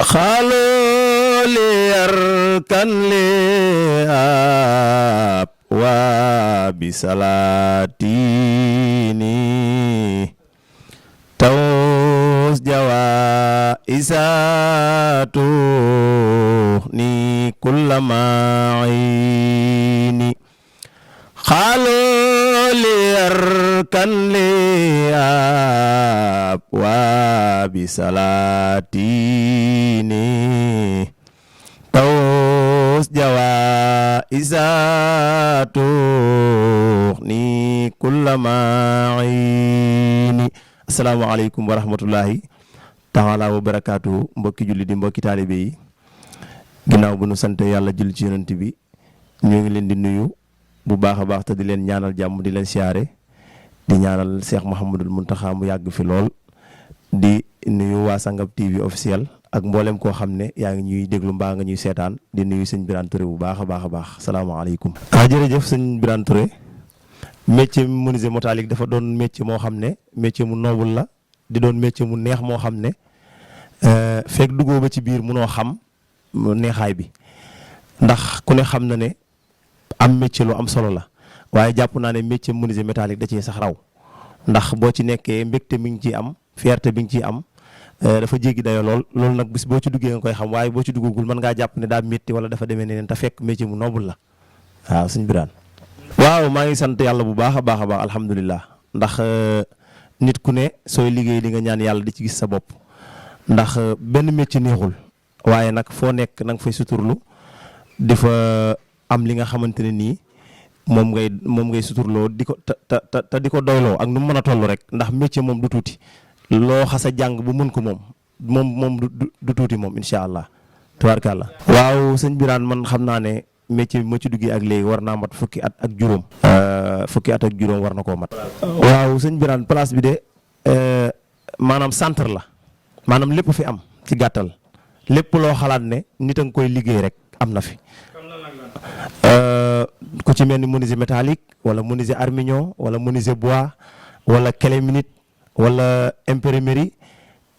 xaaloo li yarkan li ab waa bi salaatini taws jawa isaatu ni kulla maayni xaaloo li yarkan li ab waa bi salaatini taws jawa isaatu ni kulla maayni. asalaamaaleykum wa rahmatullahi taala wa barakaatu mbokki julli di mbokki taalibe yi ginnaaw bu nu sant yàlla julli ci yonent bi ñoo ngi leen di nuyu bu baax a baax te di leen ñaanal jàmm di leen siyaare di ñaanal Cheikh Mouhamadul Mountakha mu yàgg fi lool di nuyu waa Sangab TV officiel ak mboolem koo xam ne yaa ngi ñuy déglu mbaa nga ñuy seetaan di nuyu sëñ Birane Touré bu baax a baax a baax salaamaaleykum. jërëjëf sëñ Birane Touré métier menuisier métallique dafa doon métier moo xam ne métier mu noble la di doon métier mu neex moo xam ne fekk duggoo ba ci biir munoo xam neexaay bi ndax ku ne xam na ne am métier lu am solo la waaye jàpp naa ne métier menuisier métallique da cee sax raw ndax boo ci nekkee mbégte mi ngi ciy am fierté bi nga ciy am dafa jéggi dayo loolu nag bis boo ci duggee nga koy xam waaye boo ci duggagul mën ngaa jàpp ne daa métti wala dafa demee neneen te fekk métier mu noble la waaw sëñ Birane. waaw maa ngi sant yàlla bu baax a baax a baax alhamdulilah ndax nit ku ne sooy liggéey di nga ñaan yàlla di ci gis sa bopp ndax benn métier neexul waaye nag foo nekk na nga fay suturlu di fa am li nga xamante ne nii moom ngay suturloo di ko te di ko doyloo ak nu mu mën a toll rek ndax métier moom du tuuti loo xasa jàng bu mën ko moom du tuuti moom incha allah tubaarkàlla. waaw sëñ Birane man xam naa ne métier bi ma ci duggee ak léegi war naa mat fukki at ak juróom. fukki at ak juróom war na koo mat. waaw sëñ Birane place bi de maanaam centre la maanaam lépp fi am ci gàttal lépp loo xalaat ne nit a nga koy liggéey rek am na fi. ku ci mel ni menuisier métallique wala menuisier armignon wala menuisier bois wala clé minute wala imprimerie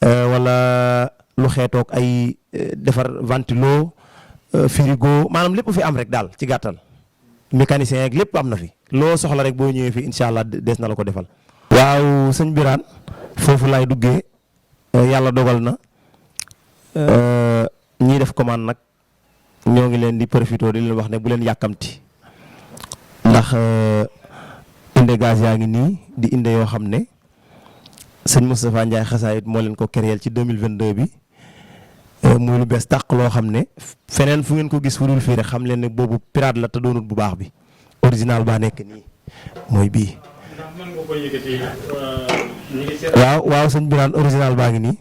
wala lu xeetoog ay defar ventilo frigo maanaam lépp fi am rek daal ci gàttal mécanicien ak lépp am na fi loo soxla rek boo ñëwee fi incha allah des na la ko defal. waaw sëñ Birane foofu laay duggee yàlla dogal na ñiy def commande nag ñoo ngi leen di profité di leen wax ne bu leen yàkkamti ndax inde gaz yaa ngi nii di inde yoo xam ne sëñ Moustapha Ndiaye xasaayit moo leen ko créer ci 2022 bi. muy lu bees tàq loo xam ne feneen fu ngeen ko gis fu dul fii rek xam leen ne boobu pirate la te doonut bu baax bi original baa nekk nii mooy bii. waaw sëñ Birane original baa ngi nii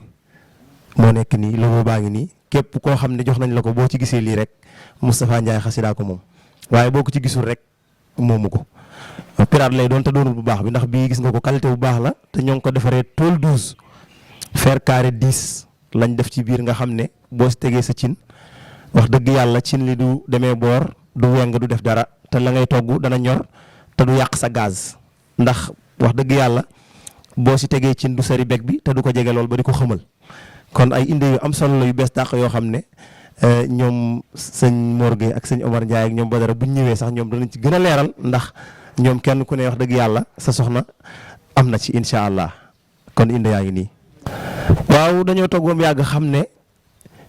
moo nekk nii logo baa ngi nii képp koo xam ne jox nañ la ko boo ci gisee lii rek Moustapha Ndiaye xasidaa ko moom waaye boo ko ci gisul rek moomu ko pirate lay doon te doonut bu baax bi ndax bii gis nga ko qualité bu baax la te ñoo ngi ko defaree tôle 12 fer carré 10. lañ def ci biir nga xam ne boo si tegee sa cin wax dëgg yàlla cin li du demee boor du weng du def dara te la ngay togg dana ñor te du yàq sa gaz ndax wax dëgg yàlla boo si tegee cin du sari beg bi te du ko jege lool ba di ko xëmal kon ay inde yu am solo la yu bees tàq yoo xam ne ñoom sëñ Mor Gueye ak sëñ Omar Ndiaye ak ñoom Badara buñ ñëwee sax ñoom danañ ci gën a leeral ndax ñoom kenn ku ne wax dëgg yàlla sa soxna am na ci incha allah kon inde yaa ngi nii. waaw dañoo toog ba mu yàgg xam ne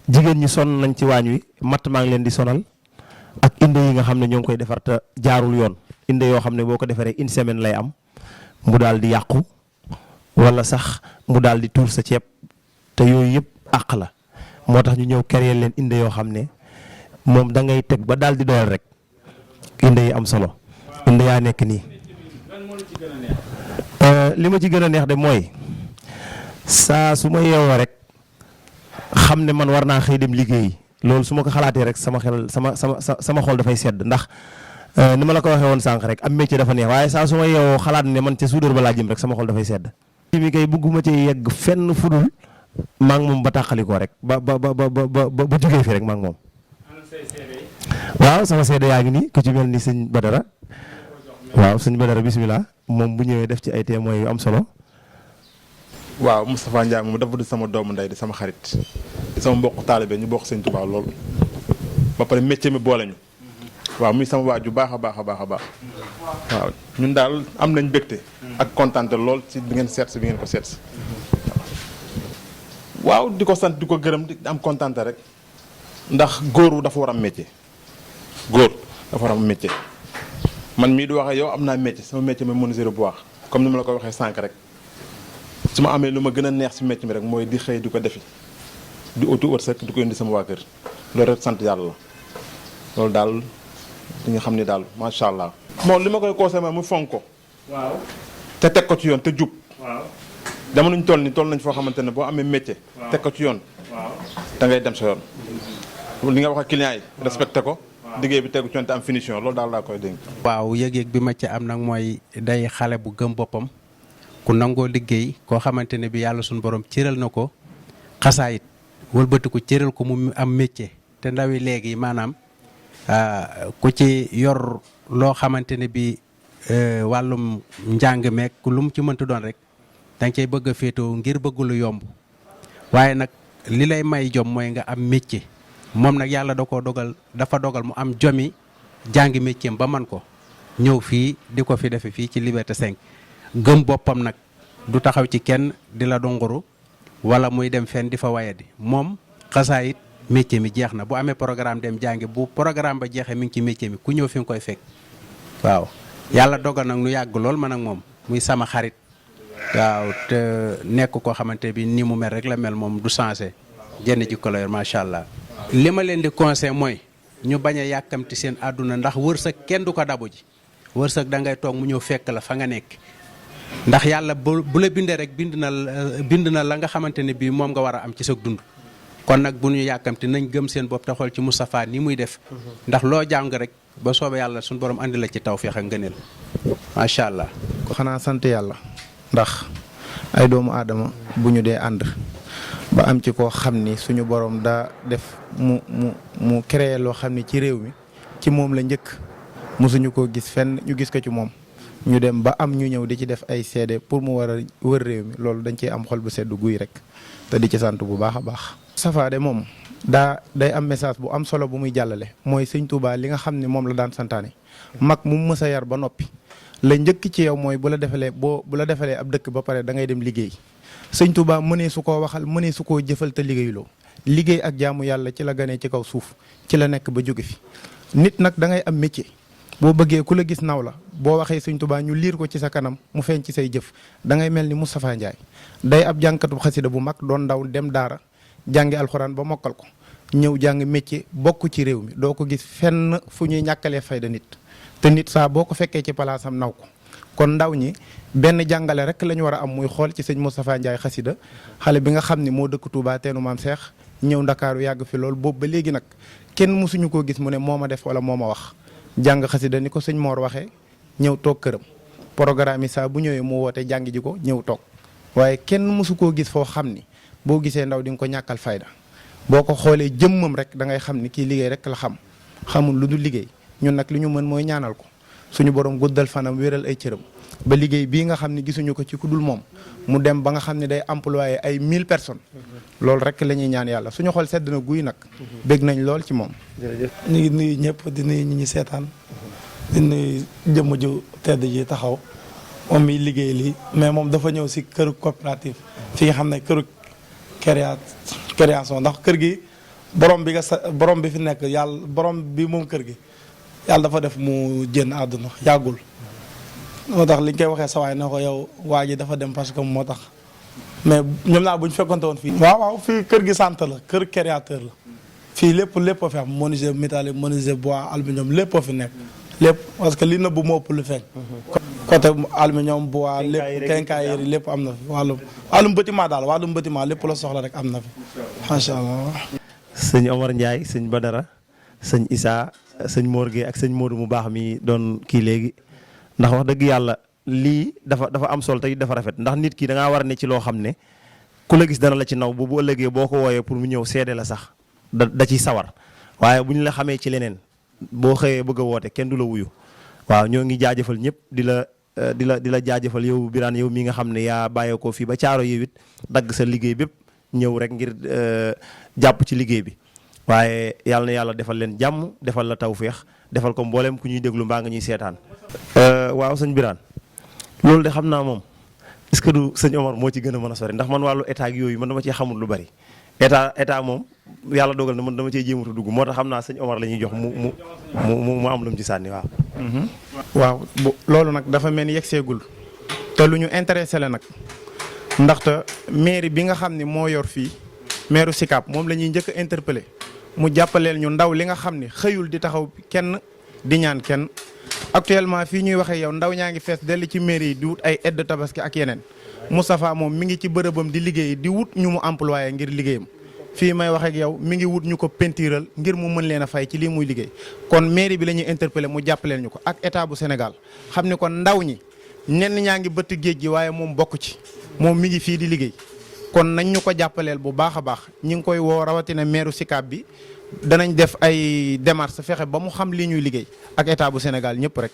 jigéen ñi sonn nañ ci waañ wi matt maa ngi leen di sonal ak inde yi nga xam ne ñoo ngi koy defar te jaarul yoon inde yoo xam ne boo ko defaree une semaine lay am mu daal di yàqu wala sax mu daal di tuur sa ceeb te yooyu yëpp àq la moo tax ñu ñëw créer leen inde yoo xam ne moom da ngay teg ba daal di doyal rek inde yi am solo inde yaa nekk nii. li ma ci gën a neex de mooy. saa su ma yeewoo rek xam ne man war naa xëy dem liggéeyi loolu su ma ko xalaatee rek sama xol dafay sedd ndax ni ma la ko waxee woon sànq rek am métier dafa neex waaye saa su ma yeewoo xalaat ne man ca soudeur ba laa jëm rek sama xol dafay sedd. mi kay bugguma ci yegg fenn fudul maa ngi moom ba tàqalikoo rek ba jógee fi rek maa ngi moom. waaw sama seede yaa ngi nii ku ci mel ni sëñ Badara waaw sëñ Badara bisimilah moom bu ñëwee def ci ay témoins yu am solo. waaw Moustapha Ndiaye moom dafa di sama doomu ndey di sama xarit di sama mbokk taalibe ñu bokk sëñ Tuubaa lool ba pare métier mi boole ñu waaw muy sama waaju baax a baax a baax a baax waaw ñun daal am nañ bégte ak kontaante lool ci bi ngeen seet si bi ngeen ko seet si waaw di ko sant di ko gërëm di am kontaante rek ndax góor dafa war am métier góor dafa war am métier man mii di wax ak yow am naa métier sama métier mooy menuisier bois comme ni ma la ko waxee sànq rek su ma amee lu ma gën a neex si métier mi rek mooy di xëy di ko defi di uti wërsëg di ko indi sama waa kër loolu rek sant yàlla la loolu daal di nga xam ni daal macha allah. moom li ma koy conseillé mu fonk ko. waaw te teg ko ci yoon te jub. waaw dama nuñ toll ni toll nañ foo xamante ne boo amee métier. teg ko ci yoon. waaw da ngay dem sa yoon. li nga wax ak client yi respecté ko. liggéey bi tegu ci yoon te am finition loolu daal laa koy dénk. waaw yëg-yëg bi ma ci am nag mooy day xale bu gëm boppam ku nangoo liggéey koo xamante ne bi yàlla suñu borom cëral na ko xasaayit wëlbatiku cëral ko mu am métier te ndawi léegi maanaam ku ci yor loo xamante ne bi wàllum njàng meek lu mu ci mënta doon rek danga cay bëgg a féetoo ngir bëgg lu yomb waaye nag li lay may jom mooy nga am métier moom nag yàlla dafa dogal mu am jomi jàngi métier ba man ko ñëw fii di ko fi defe fii ci Liberté 5 gëm boppam nag du taxaw ci kenn di la donguru wala muy dem fenn di fa wayadi moom xasaayit métier mi jeex na bu amee programme dem jàngi bu programme ba jeexee mi ngi ci métier mi ku ñëw fi nga koy fekk waaw yàlla dogal nag nu yàgg lool man ak moom muy sama xarit waaw te nekk koo xamante bi ni mu mel rek la mel moom du changé jenn jikko la yor macha allah. li ma leen di conseil mooy ñu bañ a yàkkamti seen àdduna ndax wërsëg kenn du ko dabu ji wërsëg da ngay toog mu ñëw fekk la fa nga nekk ndax yàlla bu la bindee rek bind na la nga xamante ne bii moom nga war a am ci sa dund kon nag bu ñu yàkkamti nañ gëm seen bopp te xool ci Moustapha ni muy def ndax loo jàng rek ba soobee yàlla suñu borom andi la ci tawfeex ak ngëneel macha allah. ko xanaa sant yàlla ndax ay doomu aadama bu ñu dee ànd ba am ci koo xam ni suñu borom daa def mu créé loo xam ni ci réew mi ci moom la njëkk mosuñu koo gis fenn ñu gis ko ci moom ñu dem ba am ñu ñëw di ci def ay seede pour mu war a wër réew mi loolu dañ ciy am xol bu sedd guy rek te di ci sant bu baax a baax. Moustapha de moom day am message bu am solo bu muy jàllale mooy sëñ Touba li nga xam ne moom la daan santaane mag mu mës a yar ba noppi la njëkk ci yow mooy bu la defalee ab dëkk ba pare da ngay dem liggéey. sëñ Touba mënee su koo waxal mënee su koo jëfal te liggéeyuloo liggéey ak jaamu yàlla ci la ganee ci kaw suuf ci la nekk ba jóge fi nit nag da ngay am métier boo bëggee ku la gis naw la boo waxee sëñ Touba ñu liir ko ci sa kanam mu feeñ ci say jëf da ngay mel ni Moustapha Ndiaye day ab jànkatu xasida bu mag doon ndaw dem daara jàngi alxuraan ba mokkal ko ñëw jàng métier bokk ci réew mi doo ko gis fenn fu ñuy ñàkkalee fayda nit te nit saa boo ko fekkee ci palaasam naw ko kon ndaw ñi benn jàngale rek la ñu war a am muy xool ci sëñ Moustapha Ndiaye xasida xale bi nga xam ni moo dëkk Touba teenu maam Cheikh ñëw Ndakaaru yàgg fi loolu boobu ba léegi nag kenn mësuñu koo gis mu ne moo ma def wala moo ma wax jàng xasida ni ko sëñ Mor waxee ñëw toog këram programme yi saa bu ñëwee mu woote jàngi ji ko ñëw toog waaye kenn mësu koo gis foo xam ni boo gisee ndaw di nga ko ñàkkal fayda boo ko xoolee jëmmam rek da ngay xam ni kii liggéey rek la xamul lu dul liggéey ñun nag li ñu mën mooy ñaanal ko suñu borom guddal fanam wéral ay cëram ba liggéey bii nga xam ne gisuñu ko ci ku dul moom mu dem ba nga xam ne day employé ay 1000 personnes loolu rek la ñuy ñaan yàlla suñu xol sedd na guy nag bég nañ lool ci moom. jërëjëf ñu ngi nuyu ñëpp di nuyu ñi ñu seetaan di nuyu jëmm ju tedd ji taxaw moom miy liggéey lii mais moom dafa ñëw si këru coopérative fi nga xam ne këru création ndax kër gi borom bi fi nekk yàlla borom bi moom kër gi yàlla dafa def mu génn àdduna yàggul. moo tax li ñu koy waxee sawaay na ko yow waa ji dafa dem parce que moo tax mais ñoom naa bu ñu fekkonte woon fii waaw fii kër gi sant la kër créateur la fii lépp fi am menuisier métallique menuisier bois aluminium lépp fi nekk lépp parce que li nëbbu moo ëpp lu feeñ côté aluminium bois lépp quincaillerie lépp am na fi wàllum bâtiment daal wàllum bâtiment lépp la soxla rek am na fi macha allah. sëñ Omar Ndiaye sëñ Badara sëñ Issa sëñ Mor Gueye ak sëñ Modou mu baax mi doon kii léegi ndax wax dëgg yàlla lii dafa am solo tey dafa rafet ndax nit ki da ngaa war a ne ci loo xam ne ku la gis dana la ci naw bu ëllëgee boo ko wooyee pour mu ñëw seede la sax da ciy sawar waaye bu ñu la xamee ci leneen boo xëyee bëgg a woote kenn du la wuyu waaw ñoo ngi jaajëfal ñëpp di la jaajëfal yow Birane yow mi nga xam ne yaa bàyyeekoo fii ba caaro yow it dagg sa liggéey bépp ñëw rek ngir jàpp ci liggéey bi waaye yàlla na yàlla defal leen jàmm defal la tawféex defal ko mboolem ku ñuy déglu mbaa nga ñuy seetaan. waaw sëñ Birane loolu de xam naa moom est-ce que du sëñ Omar moo ci gën a mën a sori ndax man wàllu état ak yooyu man dama cee xamul lu bari état moom yàlla dogal na man dama cee jéematu dugg moo tax xam naa sëñ Omar la ñuy jox mu am lu mu ci sànni waaw. waaw loolu nag dafa mel ni yegseegul te lu ñu intéressé la nag ndaxte mairie bi nga xam ni moo yor fii maire Sicap moom la ñuy njëkk a interpellé mu jàppaleel ñu ndaw li nga xam ni xëyul di taxaw kenn di ñaan kenn. actuellement fii ñuy waxee yow ndaw ñaa ngi fees dell ci mairie yi di wut ay aide tabaski ak yeneen Moustapha moom mi ngi ci bërëbam di liggéey di wut ñu mu employé ngir liggéeyam fii may wax ak yow mi ngi wut ñu ko pentiral ngir mu mën leen a fay ci lii muy liggéey kon mairie bi la ñuy interpellé mu jàppaleel ñu ko ak état bu Sénégal xam ni kon ndaw ñi ñenn ñaa ngi bëtt géej gi waaye moom bokk ci moom mi ngi fii di liggéey kon nañ ñu ko jàppaleel bu baax a baax ñi ngi koy woo rawatina maire Sicap bi danañ def ay démarches fexe ba mu xam lii ñuy liggéey ak état bu Sénégal ñëpp rek